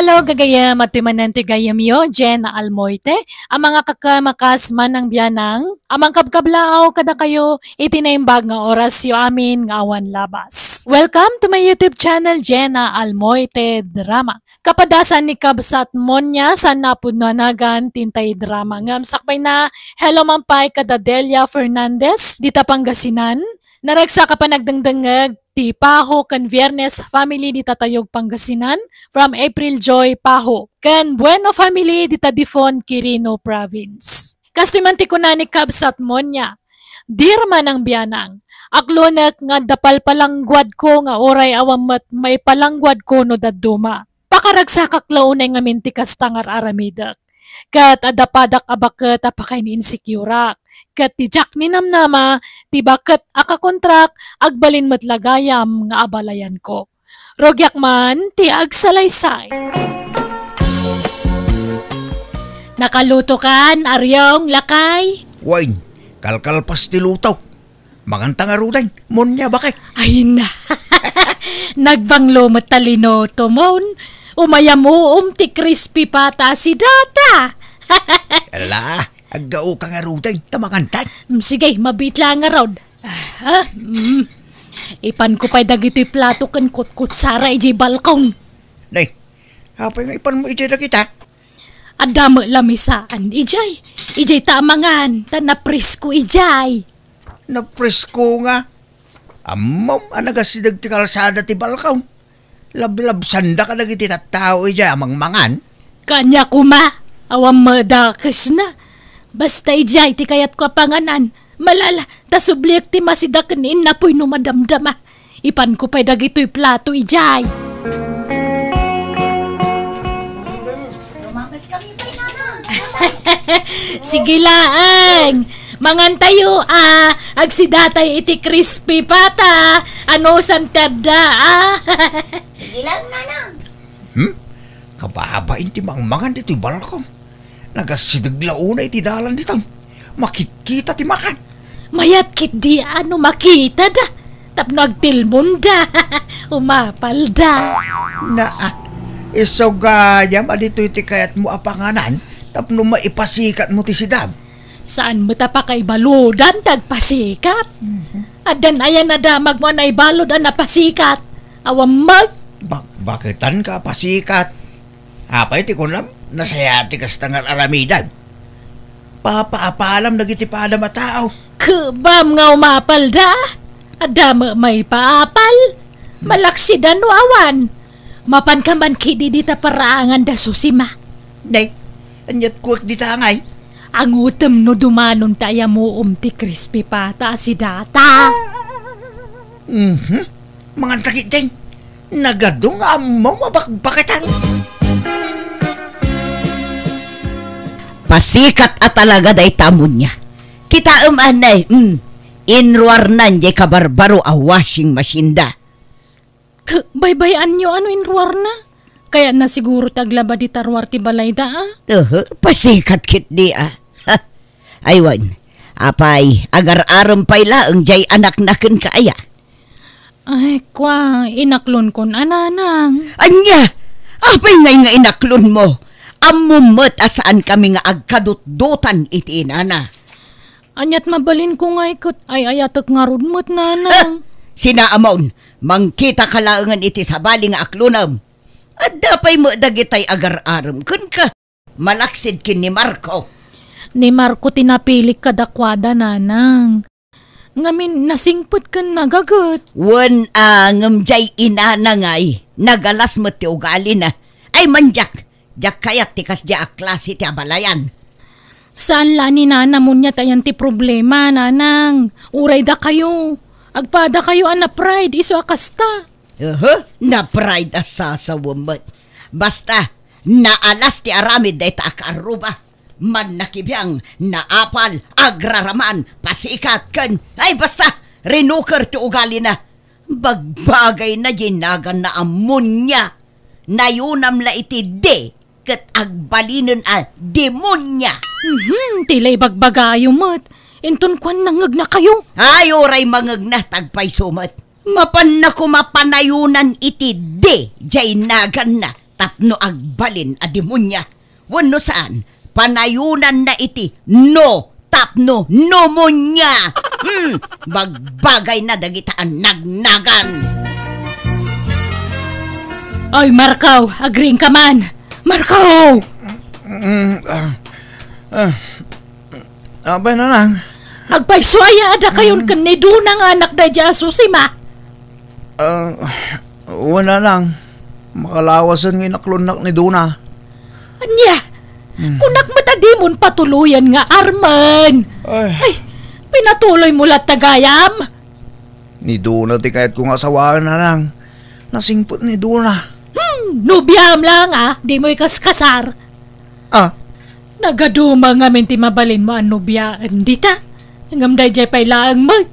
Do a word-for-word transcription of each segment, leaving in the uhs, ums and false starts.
Adtoy gagayyem, adtoy manen ti gayyemyo, Jenna Almoite, a mangikakamakas Manang Bianang, a mangkabkablaaw kadakayo iti naimbag nga orasyo amin nga awan labas. Welcome to my YouTube channel, Jenna Almoite Drama. Kapadasan ni Kabsat Monia, saan a pudno a nagan ti intay drama ngem sakbayna, hello man pay kada Delia Fernandez, dita Pangasinan. Naragsak a panagdengdengngeg ti Paho ken Viernes family dita Tayug, Pangasinan, from April Joy Paho, ken Bueno family dita Difon, Quirino Province. Kastoy man ti kuna ni Kabsat Monia, Dear Manang Bianang, aklonek nga adda palpalangguadko nga uray awan met maipalangguadko no dadduma. Pakaragsakak la unay ngamin ti kasta nga ar-aramidek. Ket adda padak a baket a pakain-insecure-ak. Ket ti diak ninamnama, ti baket a kakontrak, agbalin met la gayam nga abalayanko. Rugiak man ti agsalaysay. Nakalutokan, Ariong, lakay? Wen, kalkalpas ti lutok. Manganta ngaruden, Monia baket. Ay na. Nagbanglo met ta linutom. Umayam-uom ti crispy pata a sidata. Ala, aggaoka ngaruden, ta mangantan. Mm, sige, mabiit la ngarud. Ah, mm. Ipanko pay dagitoy plato ken kutkutsara idiay balkon. Nay, apay nga ipanmo idiay dagita? Adda met lamisaan idiay. Idiay ta amangan, ta napresko idiay. Napresko nga. Ammom a nagasideg ti kalsada ti balkon. Lablabsanda kadagiti tattao idiay a mangmangan. Kaniak koma, awan madakesna. Basta idiay ti kayatko a panganan. Malala, ta subliek ti masida ken innapoy no madamdama. Ipanko pay dagitoy plato idiay. Sige laeng. Mangantayo, a. Agsidatay iti crispy pata. Anusam ti adda, a. Sige lang, Nanang. Hmm? Kababain ti mangmangan ditoy balkon. Nagasideg la unay iti dalan ditan. Makitkita ti makan. Mayat ketdi a no makitada. Tapno agtilmonda. Umapalda. Naa, isu gayam a ditoy ti kayatmo a panganan tapno maipasikatmo ti sidam. Saan met a pakaibaludan ti agpasikat? Mhm. Addan aya nadamagmo a naibalud a napasikat? Awan met. Bak-, baketanka a pasikat. Apay ti kunam, nasayaat ti kasta nga ar-aramidem? Papaapalam dagiti padam a tao. Kebam nga umapalda. Adda met maipaapal. Malaksid a no awan. Mapanka man ketdi dita paraangan da Susima. Nay, aniat kuak dita ngay? Angutem no dumanon ta ayamuom ti crispy pata a sidata. Mhm. Mangan ta ketdin. Nagadu nga ammom a bakbaketan. Pasikat a talaga dayta a munia. Kitaem anay, mm, inruarnan jay kabarbaro a washing machine da. K-, baybay-anyo a no inruarna? Kayatna siguro ti aglaba dita ruar ti balayda, a? Uhu, pasikat ketdi, a. Ha. Ay wen, apay, agar-arem pay laeng jay anakna kenka aya? Ay, kua, inaklonkon a, Nanang. Ania? Apay ngay nga inaklonmo? Ammom met a saankami nga agkadutdotan iti inana. Aniat mabalinko ngay ket ay-ayatek ngarud met, Nanang. Ha! Sinaamon, mangkitaka laengen iti sabali nga aklonem. Adda pay met dagitay agar-arem kenka. Malaksid ken ni Marco. Ni Marco ti napilik kadakuada, Nanang. Ngamin, nasingpet ken nagaget. Wen, a, ngem jay inana ngay, nagalas met ti ugalina. Ay, mandiak, diak kayat ti kasdiay a klase ti abalayan. Saan la ni Nana Munia ta ayan ti problema, Nanang. Uray dakayo. Agpadakayo a na-pride, isu a kasta. Uhu, na-pride a sasawem met. Basta, naalas ti aramid dayta a kaarruba. Mannakibiang, naapal, agraraman, pasikat, ken, ay, basta, rinuker ti ugalina. Bagbagayna jay naganna a Munia. Nayunam la iti D, ket agbalinen a demonia. Mhm, ti la ibagbagayo met. Inton kuan nangegnakayo. Ay, uray mangegna, ta agpayso met. Mapanna koma panayunan iti D, jay naganna. tapno agbalin a demonia. Wenno saan, panayonanna iti no tapno pneumonia. Hmm, bagbagayna dagita a nagnagan. Oy, Marco, agriingka man. Marco! Mm, ah, ah, apay, Nanang? Agpayso aya a dakayon ken ni Dona nga anak daydiay a Susima? Ah, wen, Nanang. Makalawasen nga inaklonnak ni Dona. Ania? Hmm. Kunak met a dimon patuloyen nga armen. Ay. Ay, pinatuloymo latta gayam? Ni Dona ti kayatko nga asawaen, Nanang. Nasingpet ni Dona. Hmm, nobiam laeng a, dimo ikaskasar. Ah. Nagaduma ngamin ti mabalinmo a nobiaen dita. Ngem daydiay pay laeng met.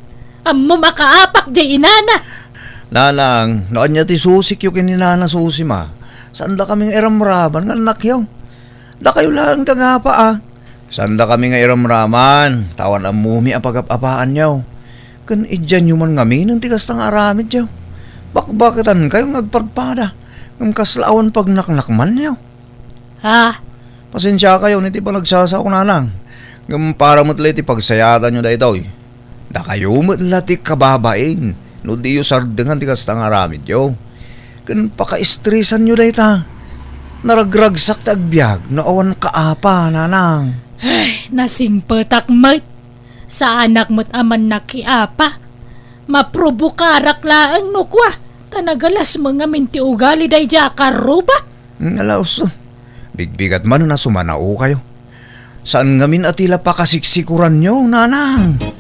Ammom a kaapak diay inana. Nanang, no ania ti susikyo ken ni Nana Susima, saandakami nga iramraman nga annakyo. Dakayo laeng ti agapa a. Saandakami nga iramraman, ta awan ammomi a pagap-apaanyo. Ken idianyo man ngamin ti kasta nga aramidyo. Bakbaketankayo nga agpadpada, ngem kasla awan pagnaknakmanyo. Ha? Pasensiakayon iti panagsasaok, Nanang. Ngem para met la iti pagsayatanyo daytoy. Dakayo met la ti kababain no diyo sardengan ti kasta nga aramidyo. Ken pakaestresanyo dayta. Naragragsak ti agbiag no awan kaapa, Nanang. Ay, nasingpetak met. Saanak met a mannakiapa. Maprobokarak laeng no kua, ta nagalasmo ngamin ti ugali daydiay a karrubak. Nga laos, bigbigat manen a sumanaokayo. Saan ngamin a ti la pakasiksikuranyo, Nanang.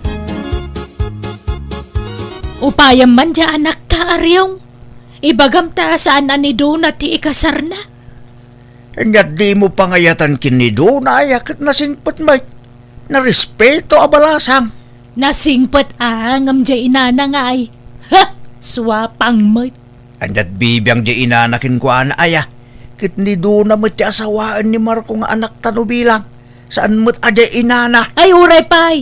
Upayam man diay anakta, Ariong. Ibagam ta saan a ni Dona ti ikasarna. Ania dimo pangayatan ken ni Dona aya ket nasingpet met. Narespeto a balasang. Nasingpet a ngem diay inana nga ay. Ha! Suapang met. Ania't bibiang diay inana kenkuana aya? Ket ni Dona met ti asawaen ni Marco nga anakta no bilang. Saan met a diay inana? Ay, uray pay.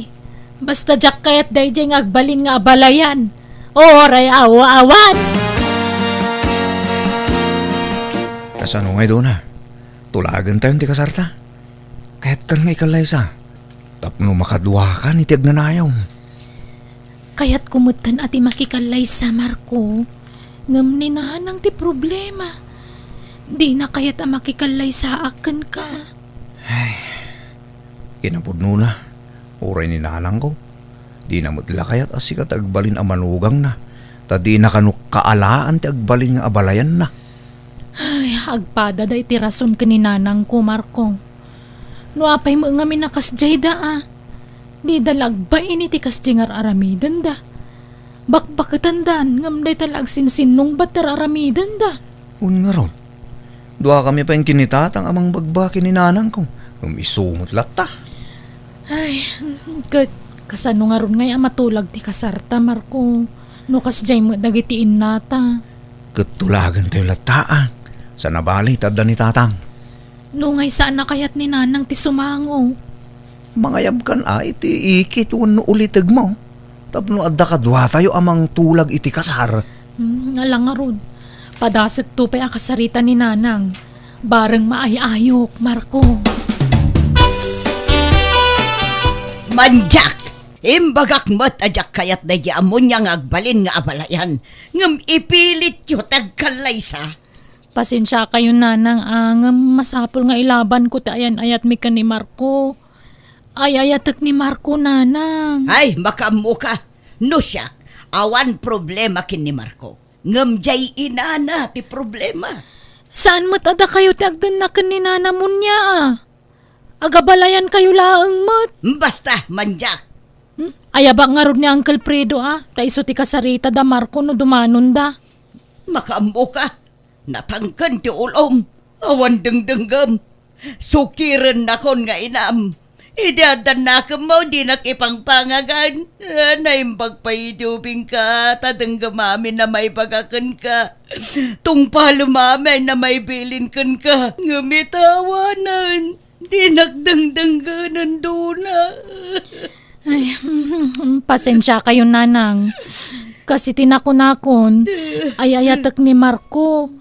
Basta diak kayat daydiay nga agbalin nga abalayan. Uray aw-awan. Kasano ngay, Dona? Tulagentayon ti kasarta? Kayatkan nga ikallaysa tapno makaduakan iti agnanayon. Kayatko metten a ti makikallaysa, Marco. Ngem ni Nanang ti problema. Dina kayat a makikallaysaak kenka. Ay, kinapudnona, uray ni Nanangko. Dina met la kayat a sika ti agbalin a manugangna, ta dina kano kaalaan ti agbalin nga abalayanna. Ay, agpada dayta ti rason ken ni Nanangko, Marco. No apay met ngamin a kasdiay da a, dida la agbain iti kasdiay nga ar-aramidenda. Bakbaketandan, ngem dayta la agsinsinnungbat ti ar-aramidenda. Wen ngarud, duakami pay ken ni Tatang a mangbagbaga ken ni Nanangko, ngem isu met latta. Ay, ket kasano ngarud ngay a matulag ti kasarta, Marco, no kasdiay met dagiti innata? Ket tulagentayo latta a. Sana bali, ta adda ni Tatang. No ngay saan a kayat ni Nanang ti sumango? Mangayabkan a iti ikit wenno ulitegmo tapno adda kaduatayo a mangtulag iti kasar. Hmm, ala ngarud. Padasekto pay a kasarita ni Nanang. Bareng maay-ayok, Marco. Mandiak! Imbagak met a diak kayat daydi a munia nga agbalin nga abalayan, ngem ipilityo ti agkallaysa. Pasensiakayon, Nanang, a, ngem masapul nga ilabanko ti ayan-ayatmi ken ni Marco. Ay-ayatek ni Marco, Nanang. Ay, makaammoka. No siak, awan problema ken ni Marco. Ngem diay inana ti problema. Saan met a dakayo ti agdenna ken ni Nana munia a? Agabalayankayo laeng met. Basta, mandiak. Hmm? Ayabak ngarud ni Uncle Fredo a, ta isu ti kasarita da Marco no dumanonda. Makaammoka. Natangken ti ulom. Awan dengdenggem. Sukirennakon nga inam. Idi adda nakemmo, dinak ipangpangagan. Ah, naimbag pay idi ubingka, ta denggem amin a maibaga kenka. Tungpalem amin a maibilin kenka. Ngem ita awanen. Dinak dengdenggen, Dona. Ay, pasensiakayon, Nanang. Kas iti nakunakon, ay-ayatek ni Marco.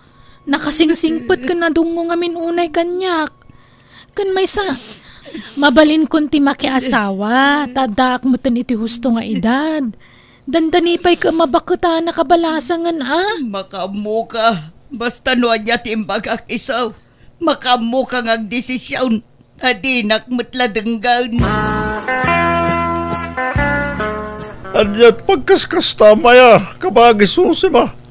Nakasingsingpet ken nadungngo ngamin unay kaniak. Ken maysa, mabalinkon ti makiasawa, ta addaak metten iti husto nga edad. Dandani pay ket mabaketana kabalasangen a. Makaammoka, basta no ania ti imbagak isu. Makaammoka nga agdesisyon. Ta dinak met la denggen. Ania ti pagkaskastam aya, kabagi Susima?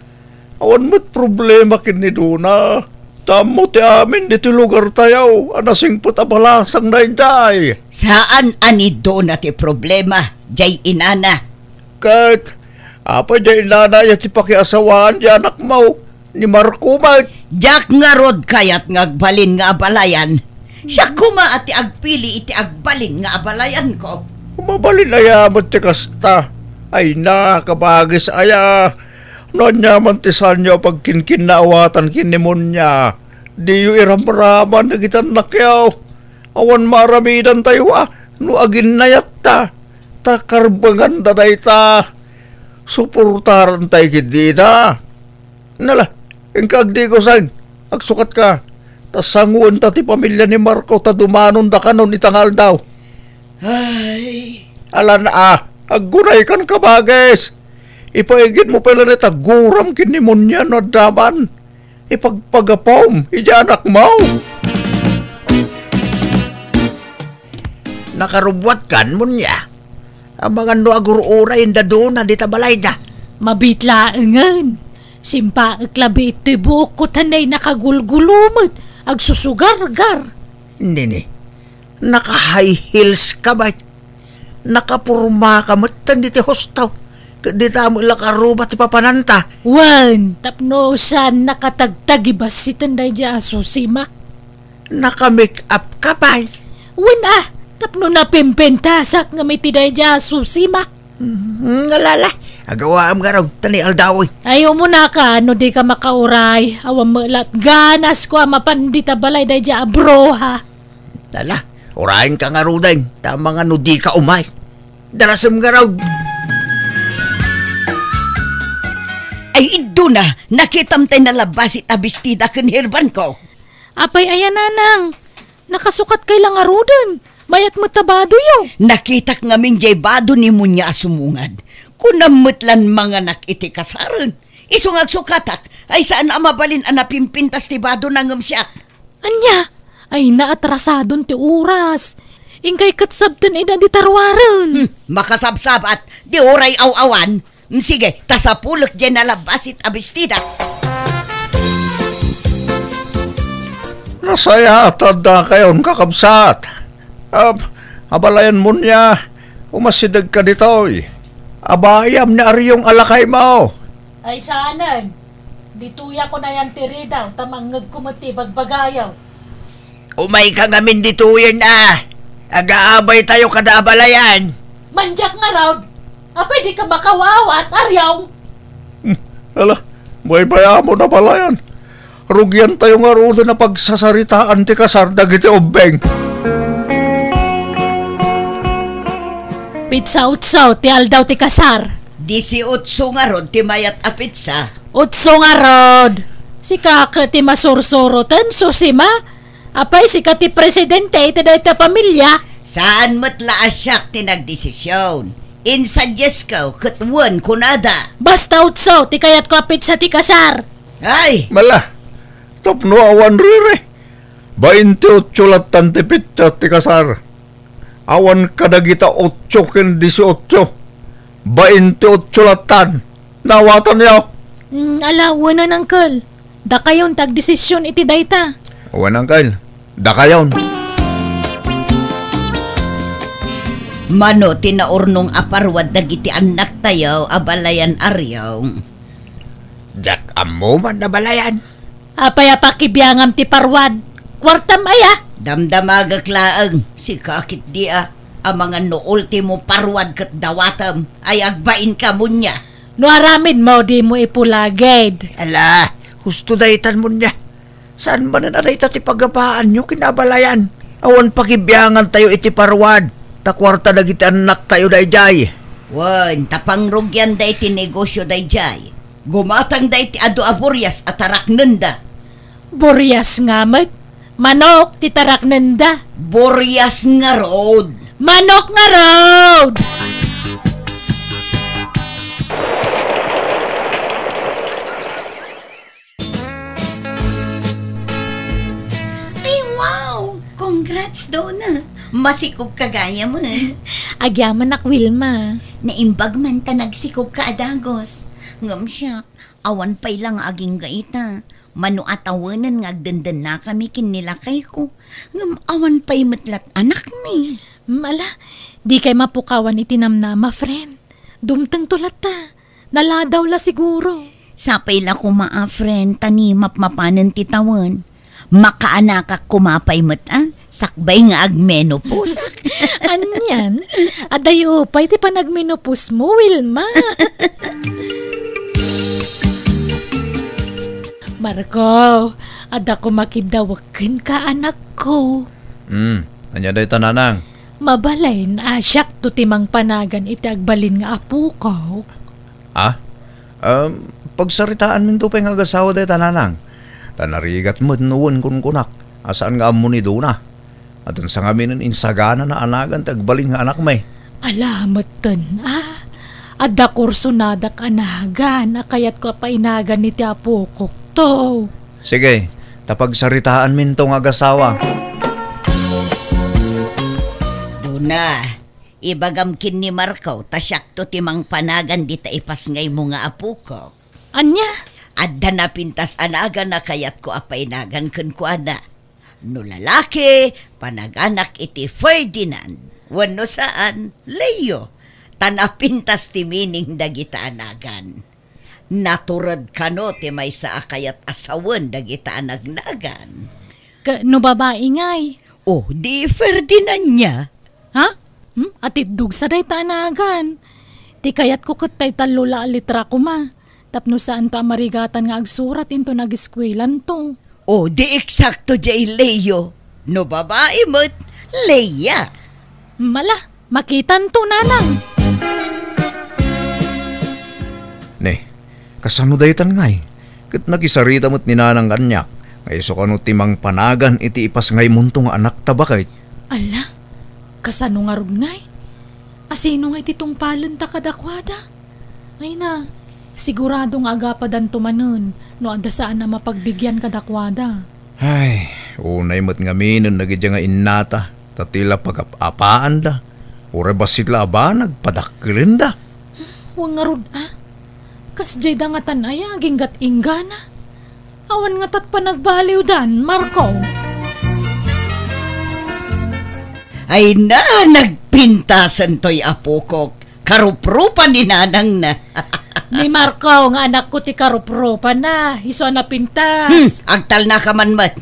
Awan met problema ken ni Dona. Ta ammo ti amin ditoy lugartayo a nasingpet a balasang daydiay. Saan a ni Dona ti problema, diay inana. Ket, apay diay inana aya ti pakiasawaan ti anakmo? Ni Marco met. Diak ngarud kayat nga agbalin nga abalayan. Siak koma a ti agpili iti agbalin nga abalayanko. Mabalin aya met ti kasta? Ay na, kabagis aya. No ania man ti saanyo a pagkinkinnaawatan ken ni Munia, diyo iramraman dagiti annakyo. Awan maaramidantayo a no aginnayatta. Ta karbenganda dayta. Suportarantay ketdi ita. Nala, inka agdigosen, agsukatka, ta sangoenta ti pamilia ni Marco ta dumanonda kanon ita nga aldaw. Ay. Alan a, aggunaykan, kabagis. Ipaigidmo pay laeng ta aguram ken ni Munia no adda man. Ipagpagapom idiay anakmo. Nakarubbuatkan, Munia. Amangan no agur-uray inda Dona dita balayda. Mabiit laengen. Simpaek labi itoy buokko ta nay nakagulgulo met, agsusugargar. Nini, naka-high heels ka met. Nakaporma ka metten diti husto. Ket dita met la karuba ti papananta. Wen, tapno saan nakatagtag ibassiten daydiay a Susima. Naka-make up ka pay? Wen a, tapno napimpintasak ngem iti daydiay a Susima. Hmm, alala, agawaam ngarud, ta ni aldaw. Ay, umunaka, no dika makauray. Awan met la ti ganasko a mapan dita balay daydiay a bruha. Ala, urayenka ngaruden, ta amangan no dika umay. Darasem ngarud. Ay, Dona, nakitam tay nalabbasit a bestida ken herbanko. Apay aya, nanang? Nakasukatkay la ngaruden. Mayat met ta badoyo. Nakitak ngamin diay bado ni Munia a sumungad. Kunam met lan manganak iti kasaren. Isu nga agsukatak, ay saan a mabalin a napimpintas ti badona ngem siak. Ania? Ay, naatrasadon ti oras. Inkay ket sabten ida dita ruaren. Hmm, makasabsabat, di uray aw-awan. Hmm, sige, ta sapulek diay nalabbasit a bestida. Nasayaat ta addakayon, kakabsat. Ab-, abalayan Munia, umasidegka ditoy. Abayam ni Ariong a lakaymo. Ay, saanen. Ditoyak unayan ti ridaw, ta mangngegko met ti ibagbagayo. Umayka ngamin ditoyen a. Agaabaytayo kada abalayan. Mandiak ngarud. Apay dika makawawaat, Ariong? Hmm, ala, baybayamon, abalayan. Rugiantayo ngaruden a pagsasaritaan ti kasar dagiti ubbing. Petsa otso ti aldaw ti kasar. Disiotso ngarud ti mayat a petsa. Otso ngarud. Sika ket ti masursuroten, Susima. Apay, sika ti presidente iti dayta pamilia? Saan met la a siak ti nagdesision. Insadiesko ket wen kunada. Basta otso ti kayatko a petsa ti kasar. Ay! Mala, tapno awan riri. Baintiotso lattan ti petsa ti kasar. Awan kadagita otso ken disiotso. Baintiotso lattan. Naawatanyo? Mm, ala, wen, uncle. Dakayon ti agdesision iti dayta. Wen, uncle. Dakayon. Mano ti naurnong a parwad dagiti annaktayo, abalayan Ariong? Diak ammo man, abalayan. Apay a pakibiangam ti parwad? Kuartam aya? Damdamagek laeng, sika ketdi a, amangan no ultimo parwad ket dawatem, ay agbainka, Munia. No aramidmo, dimo ipulagid. Ala, husto daytan, Munia. Saan manen a dayta ti pagabaanyo ken abalayan? Awan pakibiangantayo iti parwad, ta kuarta dagiti annaktayo daydiay. Wen, ta pangrugianda iti negosio daydiay. Gumatangda iti adu a burias a taraknenda. Burias nga met. Manok ti taraknenda. Burias ngarud. Manok ngarud! Ay, wow! Congrats, Dona! Masikog ka gayam, eh. Agyamanak, Wilma. Naimbag man ta nagsikog ka a dagus. Ngem siak, awan pay la nga agingga ita. Mano a tawenen nga agdendennakami ken ni lakayko. Ngem awan pay met lat anakmi. Hmm, ala, dikay mapukawan iti namnama, friend. Dumtengto latta. Naladaw la siguro. Sapay la koma a, friend, ta ni mapmapanen ti tawen. Makaanakak koma pay met a, sakbay nga agmenopause. Anian? Adayo pay ti panagmenopause mo, Wilma. Marco, adda koma kiddawek kenka, anakko. Hmm, ania dayta, nanang? Mabalin a siakto ti mangpanagan iti agbalin nga apokok. Ah? Um, pagsaritaanminto pay nga agasawa dayta, nanang. Ta narigat met no wen kunkunak a saan nga ammo ni Dona. Addan sangaminen insaganana a nagan ti agbalin nga anakmi. Ala, metten, ah. Adda kursonadak a nagan a kayatko a painagan iti apokokto. Sige, ta pagsaritaanminto nga agasawa. Dona, ibagam ken ni Marco ta siakto ti mangpanagan dita ipasngaymo nga apokok. Ania? Adda napintas a nagan a kayatko a painagan kenkuana. No lalaki, panaganak iti Ferdinand. Wenno saan, Leo. Ta napintas ti meaning dagita a nagan. Natured kano ti maysa a kayat a sawen dagita a nagnagan. Ka-, no babai ngay? O, di Ferdinand nia. Ha? Hmm? Atiddog sa dayta a nagan. Ti kayatko ket tay tallo la a litra koma. Tapno saanto a marigatan nga agsurat inton ageskuelanto. O, di eksakto diay Leo. No babai met, Leia. Mala, makitanto, nanang. Ne, kasano daytan ngay? Ket nakisarita met ni nanang kaniak, nga isu kano ti mangpanagan iti ipasngaymonto nga anakta baket. Ala, kasano ngarud ngay? Asino ngay ti tungpalenta kadakuada? Ay na, sigurado nga agapadanto manen no adda saan a mapagbigian kadakuada. Ay, unay met ngaminen dagiti nga innata, ta ti la pagap-apaanda, uray bassit la a banag, padakkelenda. Wen ngarud a, kasdiay da ngatan aya aginggat-inggana? Awan ngatat panagbaliwdan, Marco. Ay na, nagpintasen toy apokok. Karuprupa ni nanangna. Ni Marco nga anakko ti karuprupana, isu a napintas. Hmm, agtalnaka man met.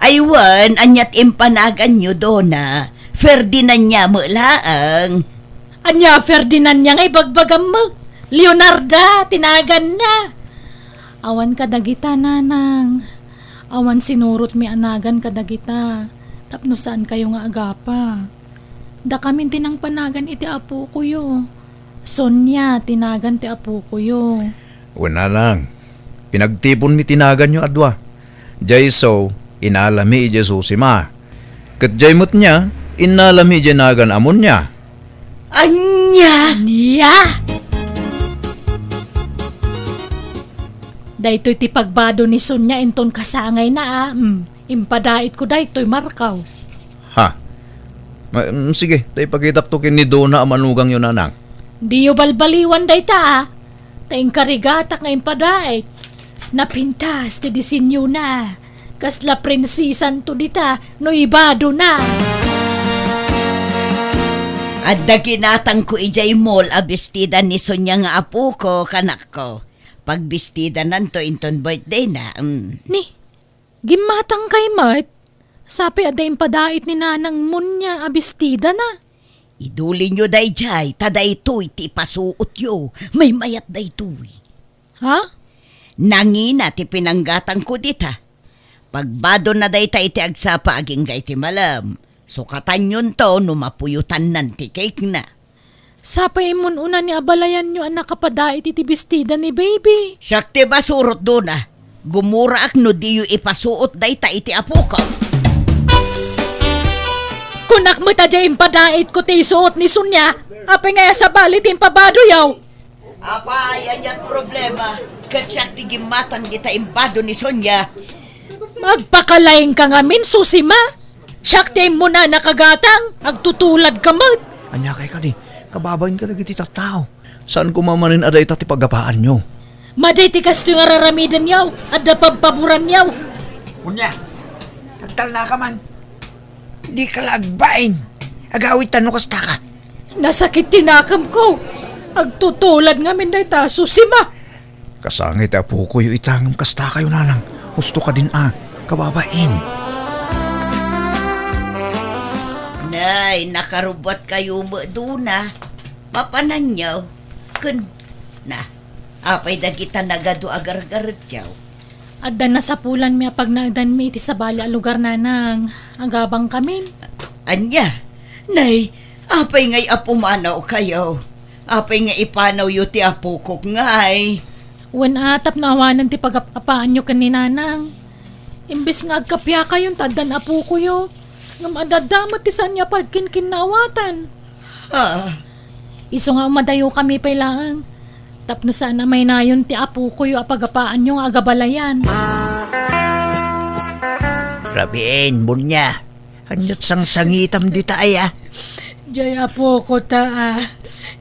Ay wen, ania ti impanaganyo, Dona? Ferdinand nia met laeng. Ania Ferdinand nia nga ibagbagam met? Leonarda ti naganna. Awan kadagita, nanang. Awan sinurotmi a nagan kadagita tapno saankayo nga agapa. Dakamin ti nangpanagan iti apokoyo. Sonia ti nagan ti apokoyo. Wen, nanang, pinagtiponmi ti naganyo a dua. Diay isu, inalami idiay Susima. Ket diay met nia, innalami idiay nagan a Monia. Ania? Nia? Daytoy ti pagbado ni Sonia inton kasangayna a. Hmm, impadaitko daytoy, Marco. Ha? Ma-, mm, sige, ta ipakitakto ken ni Dona a manugangyo, nanang. Diyo balbaliwan dayta, a. Ta inkarigatak nga impadait. Napintas ti disenyona. Kasla prinsesanto dita no ibadona. Adda ginatangko idiay mall a bestida ni Sonia nga apoko, kanakko. Pagbistidananto inton birthdayna, mm. Ni, gimmatangkay met? Sapay adda impadait ni Nanang Monia a bestidana. Idulinyo daydiay, ta daytoy ti ipasuotyo. Maymayat daytoy. Ha? Nangina ti pinanggatangko dita. Pagbadonna dayta iti agsapa agingga iti malem. Sukatanyonto no mapuyotannan ti cake-na. Sapay immun-una ni abalayanyo a nakapadait iti bestida ni baby. Siak ti basurot, Dona. Gumuraak no diyo ipasuot dayta iti apok. Kunak met a diay impadaitko ti isuot ni Sonia. Apay nga sabali ti impabadoyo? Apay, aniat problema? Ket siak ti gimmatang dita imbado ni Sonia. Magpakalaingka ngamin, Susima. Siak ti immunana kagatang, agtutuladka met. Ania kay kadi, kababain ka dagiti tattao. Saan koma manen a dayta ti pagapaanyo? Madi ti kastoy nga raramidenyo, adda pabpaboranyo. Unya, agtalnaka man. Dika la agbain. Agawidtan no kastaka. Nasakit ti nakemko. Agtutulad ngamin dayta, Susima. Kasangay ti apokoyo ita ngem kastakayo, nanang. Husto kadin a, kababain. Nay, nakarubbuatkayo met duna. Papananyo. Ken, na, apay dagita nagadu a gargaretyo? Adda nasapulanmi a pagnaedanmi iti sabali a lugar, nanang. Agabangkamin. Ania? Nay, apay ngay a pumanawkayo? Apay nga ipanawyo ti apokok ngay? Wen a, tapno awanen ti pagap-apaanyo ken ni nanang. Imbes nga agkapiakayon ta addan apokoyo, ngem adda met ti saanyo a pagkinkinnaawatan. Ah. Isu nga umadayokami pay laeng, tapno saan a maynayon ti apokoyo a pagapaanyo nga agabalayan. Rabin, Munya. Aniat sangsangitam dita aya? Jay apokota a.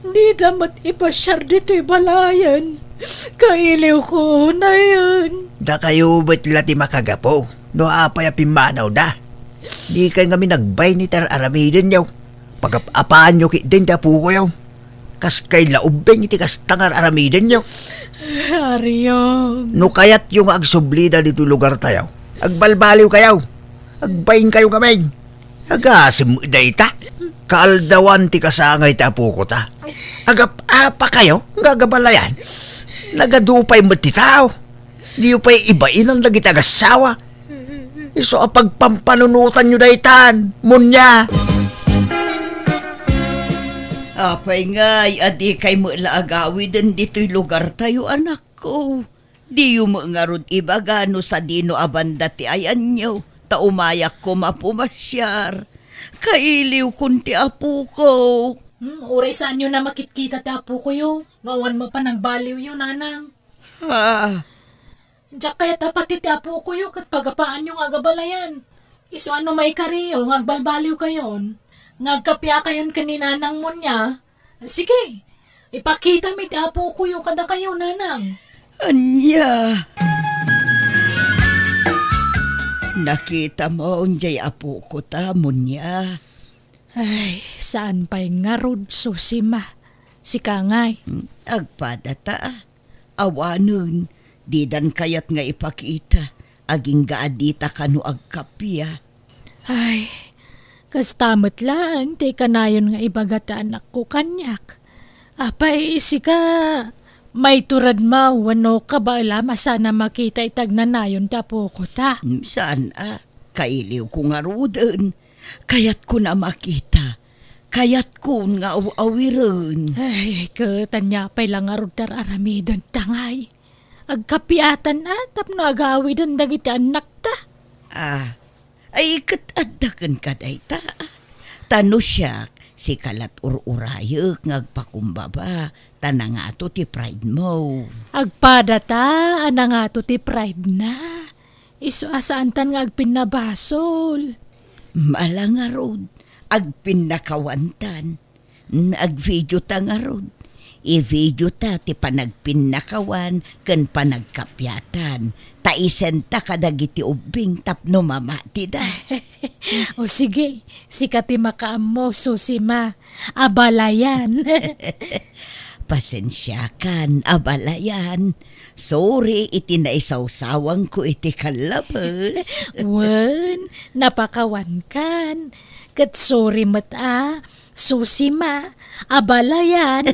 Dida met ipasiar ditoy balayen. Kailiwko unayen. Dakayo met la ti makagapu no apay a pimmanawda. Dikay ngamin agbay iti ar-aramidenyo. Pagap-apaanyo ketdin ti apokoyo. Kaskay la ubbing iti kasta nga ar-aramidenyo. Ariom. No kayatyo nga agsublida ditoy lugartayo, agbalbaliwkayo. Agbainkayo ngamin. Agasem dayta. Kaaldawan ti kasangay ti apokota. Agap-apakayo nga agabalayan. Nagadu pay met ti tao. Diyo pay ibainan dagiti agassawa. Isu a pagpampanunotanyo daytan, Munya. Apay ngay a dikay met la agawiden ditoy lugartayo, anakko? Diyo met ngarud ibaga no sadino a banda ti ayanyo, ta umayak koma pumasiar. Kailiwkon ti apokok. Hmm, uray saanyon a makitkita ti apokoyo, no awan met panagbaliwyo, nanang. Ah. Diak kayat a pati ti apokoyo ket pagapaanyo nga agabalayan. Isu a no maikariyo nga agbalbaliwkayon, nga agkapiakayon ken ni Nanang Munya, sige, ipakitami ti apokoyo kadakayo, Nanang. Ania? Nakitam jay apokota, Munya? Ay, saan pay ngarud, Susima. Sika ngay. Hmm, agpadata. Awanen, didan kayat nga ipakita, agingga a dita kano agkappia. Ay, kasta met laeng ti kanayon nga ibaga ti anakko kaniak. Apay, sika, maituredmo wenno kabaelam a saan a makita iti agnanayon ti apokota? Mm, saan a, kailiwko ngaruden. Kayatkon a makita. Kayatkon nga aw-awiren. Ay, ket ania pay la ngarud ti ar-aramidenta ngay? Agkapiatan a tapno agawiden dagiti annakta. Ah, ay, ket adda kenka dayta. Ta no siak, sika lat ur-urayek nga agpakumbaba, ta nangato ti pride mo. Agpadata a nangato ti pride na. Isu a saantan nga agpinnabasol. Mala ngarud, agpinnakawantan. Agvideota ngarud. Ivideota ti panagpinnakawan ken panagkapiatan. Ta isenta kadagiti ubbing tapno mamatida. O sige, sika ti makaammo, Susima. Abalayan. Pasensiakan, abalayan. Sorry iti naisawsawanko iti kallabes. Wen, napakawankan. Ket sorry met a, Susima, abalayan.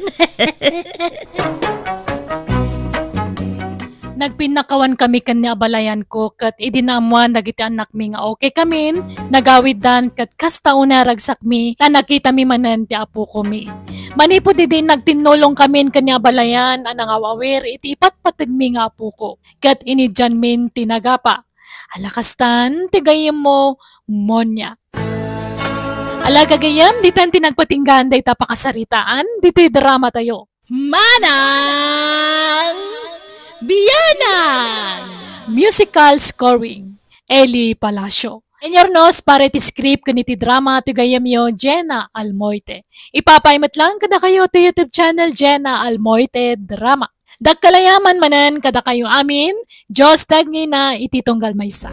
Nagpinnakawan kami ken ni abalayanko, ket idi naammuan dagiti annakmi nga okay kamin, nagawiddan, ket kasta unay a ragsakmi, ta nakitami manen ti apokomi. Manipud idi, nagtinnulong kamin ken ni abalayan a nangaw-awir iti ipatpategmi nga apoko, ket inidianmin ti nagapa. Ala kastan ti gayyemmo, Monia. Ala gagayyem, ditan ti nagpatinggaan dayta pakasaritaan, ditoy drama tayo. Manang Bianang! Musical scoring, Eli Palacio. Inyurnos para iti script ken iti drama ti gayyemyo, Jenna Almoite. Ipapaay met lang kadakayo ti YouTube channel, Jenna Almoite Drama. Dakkel a yaman manen kadakayo amin, Dios dagingna iti tunggal maysa.